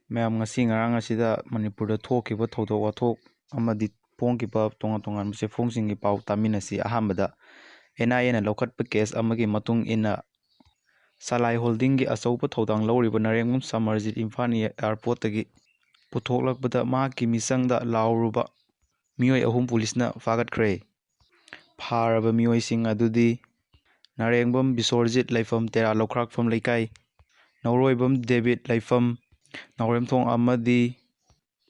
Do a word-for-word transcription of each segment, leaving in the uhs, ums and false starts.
ꯃꯌꯥꯝ, ꯉꯁꯤ ꯉꯔꯥꯡ ꯑꯁꯤꯗ ꯃꯅꯤꯄꯨꯔꯗ ꯊꯣꯛꯈꯤꯕ ꯊꯧꯗꯣꯛ ꯋꯥꯊꯣꯛ ꯑꯃꯗꯤ ꯐꯣꯡꯈꯤꯕ ꯇꯣꯉꯥꯟ ꯇꯣꯉꯥꯟꯕ ꯆꯦꯐꯣꯡꯁꯤꯡꯒꯤ ꯄꯥꯎ ꯇꯥꯃꯤꯟꯅꯁꯤ꯫ ꯑꯍꯥꯟꯕꯗ, ꯑꯦꯟ ꯑꯥꯏ ꯑꯦꯅ ꯂꯧꯈꯠꯄ ꯀꯦꯁ ꯑꯃꯒꯤ ꯃꯇꯨꯡ ꯏꯟꯅ, ꯁꯂꯥꯏ ꯍꯣꯜꯗꯤꯡꯒꯤ ꯑꯆꯧꯕ ꯊꯧꯗꯥꯡ ꯂꯧꯔꯤꯕ ꯅꯔꯦꯡꯕꯝ ꯁꯃꯔꯖꯤꯠ ꯏꯝꯐꯥꯜ ꯏꯌꯥꯔꯄꯣꯔꯠꯇꯒꯤ ꯄꯨꯊꯣꯛꯂꯛꯄꯗ ꯃꯍꯥꯛꯀꯤ ꯃꯤꯆꯪꯗ ꯂꯥꯎꯔꯨꯕ ꯃꯤꯑꯣꯏ ꯑꯍꯨꯝ ꯄꯨꯂꯤꯁꯅ ꯐꯥꯒꯠꯈ꯭ꯔꯦ꯫ ꯐꯥꯔꯕ ꯃꯤꯑꯣꯏꯁꯤꯡ ꯑꯗꯨꯗꯤ ꯅꯔꯦꯡꯕꯝ ꯕꯤꯁꯣꯔꯖꯤꯠ, ꯂꯩꯐꯝ ꯇꯦꯔꯥ ꯂꯧꯈ꯭ꯔꯥꯛꯐꯝ ꯂꯩꯀꯥꯏ, ꯅꯧꯔꯣꯏꯕꯝ ꯗꯦꯕꯤꯠ, ꯂꯩꯐꯝ ꯅꯥꯎꯔꯦꯝꯊꯣꯡ ꯑꯃꯗꯤ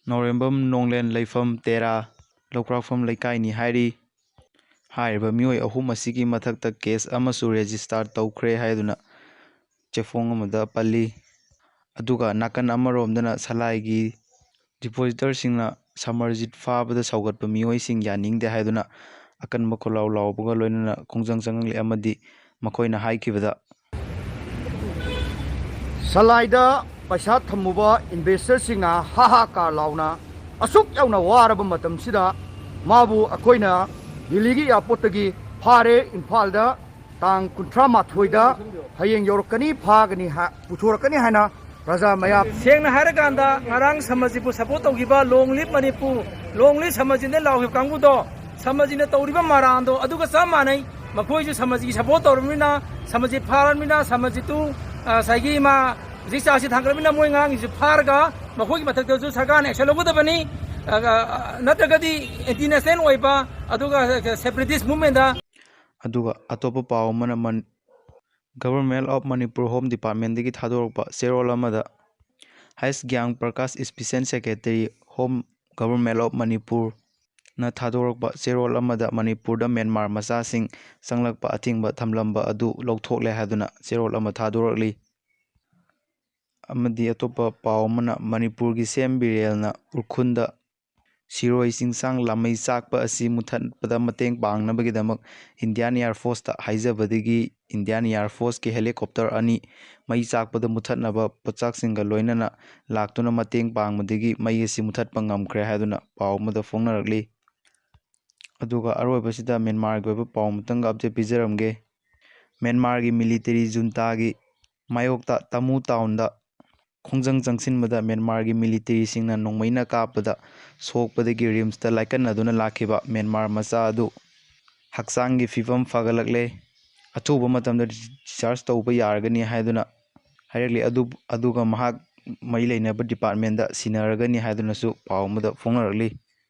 ꯅꯥꯎꯔꯦꯝꯕꯝ ꯅꯣꯡꯂꯦꯟ, ꯂꯩꯐꯝ ꯇꯦꯔꯥ ꯂꯧꯈ꯭ꯔꯥꯛꯐꯝ ꯂꯩꯀꯥꯏꯅꯤ ꯍꯥꯏꯔꯤ꯫ ꯍꯥꯏꯔꯤꯕ ꯃꯤꯑꯣꯏ ꯑꯍꯨꯝ ꯑꯁꯤꯒꯤ ꯃꯊꯛꯇ ꯀꯦꯁ ꯑꯃꯁꯨ ꯔꯦꯖꯤꯁꯇꯥꯔ ꯇꯧꯈ꯭ꯔꯦ ꯍꯥꯏꯗꯨꯅ ꯆꯦꯐꯣꯡ ꯑꯃꯗ ꯄꯜꯂꯤ꯫ ꯑꯗꯨꯒ ꯅꯥꯀꯟ ꯑꯃꯔꯣꯝꯗꯅ ꯁꯂꯥꯏꯒꯤ ꯗꯤꯄꯣꯖꯤꯇꯔꯁꯤꯡꯅ ꯁꯃꯔꯖꯤꯠ ꯐꯥꯕꯗ ꯁꯧꯒꯠꯄ ꯃꯤꯑꯣꯏꯁꯤꯡ ꯌꯥꯅꯤꯡꯗꯦ ꯍꯥꯏꯗꯨꯅ ꯑꯀꯟꯕ ꯈꯣꯜꯂꯥꯎ ꯂꯥꯎꯕꯒ ꯂꯣꯏꯅꯅ ꯈꯣꯡꯖꯪ ꯆꯪꯂꯛꯂꯤ ꯑꯃꯗꯤ ꯃꯈꯣꯏꯅ ꯍꯥꯏꯈꯤꯕꯗ, ꯁꯂꯥꯏꯗ ꯄꯩꯁꯥ ꯊꯝꯃꯨꯕ ꯏꯟꯚꯦꯁꯇꯔꯁꯤꯡꯅ ꯍꯥ ꯍꯥ ꯀꯥ ꯂꯥꯎꯅ ꯑꯁꯨꯛ ꯌꯥꯝꯅ ꯋꯥꯔꯕ ꯃꯇꯝꯁꯤꯗ ꯃꯥꯕꯨ ꯑꯩꯈꯣꯏꯅ ꯗꯤꯜꯂꯤꯒꯤ ꯑꯦꯌꯥꯔꯄꯣꯔꯠꯇꯒꯤ ꯐꯥꯔꯦ, ꯏꯝꯐꯥꯜꯗ ꯇꯥꯡ ꯀꯨꯟꯊ꯭ꯔꯥ ꯃꯥꯊꯣꯏꯗ ꯍꯌꯦꯡ ꯌꯧꯔꯛꯀꯅꯤ, ꯐꯥꯒꯅꯤ ꯍꯥ-, ꯄꯨꯊꯣꯔꯛꯀꯅꯤ ꯍꯥꯏꯅ ꯄ꯭ꯔꯖꯥ ꯃꯌꯥꯝ ꯁꯦꯡꯅ ꯍꯥꯏꯔꯀꯥꯟꯗ ꯉꯔꯥꯡ ꯁꯃꯥꯖꯤꯠꯄꯨ ꯁꯄꯣꯔꯠ ꯇꯧꯈꯤꯕ ꯂꯣꯡ ꯂꯤꯞ ꯃꯅꯤꯄꯨꯔ, ꯂꯣꯡ ꯂꯤꯞ ꯁꯃꯥꯖꯤꯠꯅ ꯂꯥꯎꯈꯤꯕ ꯀꯥꯡꯕꯨꯗꯣ ꯁꯃꯥꯖꯤꯠꯅ ꯇꯧꯔꯤꯕ ꯃꯔꯥꯟꯗꯣ ꯑꯗꯨꯒ ꯆꯞ ꯃꯥꯟꯅꯩ꯫ ꯃꯈꯣꯏꯁꯨ ꯁꯃꯥꯖꯤꯠꯀꯤ ꯁꯄꯣꯔꯠ ꯇꯧꯔꯕꯅꯤꯅ ꯁꯃꯥꯖꯤꯠ ꯐꯥꯔꯕꯅꯤꯅ ꯁꯃꯥꯖꯤꯠꯇꯨ, ꯑ, ꯉꯁꯥꯏꯒꯤ ꯃꯥ ꯍꯧꯖꯤꯛ ꯆꯥꯔꯖꯁꯤ ꯊꯥꯡꯒꯠꯂꯕꯅꯤꯅ ꯃꯣꯏ ꯉꯔꯥꯡꯒꯤꯁꯨ ꯐꯥꯔꯒ ꯃꯈꯣꯏꯒꯤ ꯃꯊꯛꯇꯁꯨ ꯁꯔꯀꯥꯔꯅ ꯑꯦꯛꯁꯟ ꯂꯧꯒꯗꯕꯅꯤ꯫ ꯑ, ꯑ, ꯅꯠꯇ꯭ꯔꯒꯗꯤ ꯑꯦꯟꯇꯤ ꯅꯦꯁꯅꯦꯜ ꯑꯣꯏꯕ ꯑꯗꯨꯒ ꯁꯦꯄꯔꯦꯇꯤꯁ ꯃꯨꯞꯃꯦꯟꯗ ꯑꯗꯨꯒ ꯑꯇꯣꯞꯄ ꯄꯥꯎ ꯑꯃꯅ ꯃꯟ-, Government of Manipur Home Departmentꯗꯒꯤ ꯊꯥꯗꯣꯔꯛꯄ ꯆꯦꯔꯣꯜ ꯑꯃꯗ ꯍꯩꯁ ꯒ꯭ꯌꯥꯡ Prakash, Special Secretary Home, Government of Manipurꯅ ꯊꯥꯗꯣꯔꯛꯄ ꯆꯦꯔꯣꯜ ꯑꯃꯗ ꯃꯅꯤꯄꯨꯔꯗ ꯃ꯭ꯌꯥꯟꯃꯥꯔ ꯃꯆꯥꯁꯤꯡ ꯆꯪꯂꯛꯄ ꯑꯊꯤꯡꯕ ꯊꯝꯂꯝꯕ ꯑꯗꯨ ꯂꯧꯊꯣꯛꯂꯦ ꯍꯥꯏꯗꯨꯅ ꯆꯦꯔꯣꯜ ꯑꯃ ꯊꯥꯗꯣꯔꯛꯂꯤ꯫ ꯑꯃꯗꯤ ꯑꯇꯣꯞꯄ ꯄꯥꯎ ꯑꯃꯅ ꯃꯅꯤꯄꯨꯔꯒꯤ ꯁꯤ ꯑꯦꯝ ꯕꯤꯔꯦꯟꯅ ꯎꯈ꯭ꯔꯨꯜꯗ ꯁꯤꯔꯣꯏ ꯆꯤꯡꯁꯥꯡ ꯂꯥꯃꯩ ꯆꯥꯛꯄ ꯑꯁꯤ ꯃꯨꯊꯠꯄꯗ ꯃꯇꯦꯡ ꯄꯥꯡꯅꯕꯒꯤꯗꯃꯛ ꯏꯟꯗꯤꯌꯥꯟ ꯑꯦꯌꯥꯔ ꯐꯣꯔꯁꯇ ꯍꯥꯏꯖꯕꯗꯒꯤ ꯏꯟꯗꯤꯌꯥꯟ ꯑꯦꯌꯥꯔ ꯐꯣꯔꯁꯀꯤ ꯍꯦꯂꯤꯀꯣꯞꯇꯔ ꯑꯅꯤ ꯃꯩ ꯆꯥꯛꯄꯗ ꯃꯨꯊꯠꯅꯕ ꯄꯣꯠꯆꯥꯛꯁꯤꯡꯒ ꯂꯣꯏꯅꯅ ꯂꯥꯛꯇꯨꯅ ꯃꯇꯦꯡ ꯄꯥꯡꯕꯗꯒꯤ ꯃꯩ ꯑꯁꯤ ꯃꯨꯊꯠꯄ ꯉꯝꯈ꯭ꯔꯦ ꯍꯥꯏꯗꯨꯅ ꯄꯥꯎ ꯑꯃꯗ ꯐꯣꯡꯅꯔꯛꯂꯤ꯫ ꯑꯗꯨꯒ ꯑꯔꯣꯏꯕꯁꯤꯗ ꯃ꯭ꯌꯥꯟꯃꯥꯔꯒꯤ ꯑꯣꯏꯕ ꯄꯥꯎ ꯑꯃꯇꯪꯒ ꯑꯞꯗꯦꯠ ꯄꯤꯖꯔꯝꯒꯦ꯫ ꯃ꯭ꯌꯥꯟꯃꯥꯔꯒꯤ ꯃꯤꯂꯤꯇꯔꯤ ꯖꯨꯟꯇꯥꯒꯤ ꯃꯥꯌꯣꯛꯇ ꯇꯥꯃꯨ ꯇꯥꯎꯟꯗ ꯈꯣꯡꯖꯪ ꯆꯪꯁꯤꯟꯕꯗ ꯃ꯭ꯌꯥꯟꯃꯥꯔꯒꯤ ꯃꯤꯂꯤꯇꯔꯤꯁꯤꯡꯅ ꯅꯣꯡꯃꯩꯅ ꯀꯥꯞꯄꯗ ꯁꯣꯛꯄꯗꯒꯤ ꯔꯤꯝꯁꯇ ꯂꯥꯏꯀꯠꯅꯗꯨꯅ ꯂꯥꯛꯈꯤꯕ ꯃ꯭ꯌꯥꯟꯃꯥꯔ ꯃꯆꯥ ꯑꯗꯨ ꯍꯛꯆꯥꯡꯒꯤ ꯐꯤꯕꯝ ꯐꯒꯠꯂꯛꯂꯦ꯫ ꯑꯊꯨꯕ ꯃꯇꯝꯗ ꯗꯤꯁꯆꯥꯔꯖ ꯇꯧꯕ ꯌꯥꯔꯒꯅꯤ ꯍꯥꯏꯗꯨꯅ ꯍꯥꯏꯔꯛꯂꯤ꯫ ꯑꯗꯨ-, ꯑꯗꯨꯒ ꯃꯍꯥꯛ ꯃꯔꯤ ꯂꯩꯅꯕ ꯗꯤꯄꯥꯔꯠꯃꯦꯟꯗ ꯁꯤꯟꯅꯔꯒꯅꯤ ꯍꯥꯏꯗꯨꯅꯁꯨ ꯄꯥꯎ ꯑꯃꯗ ꯐꯣꯡꯅꯔꯛꯂꯤ꯫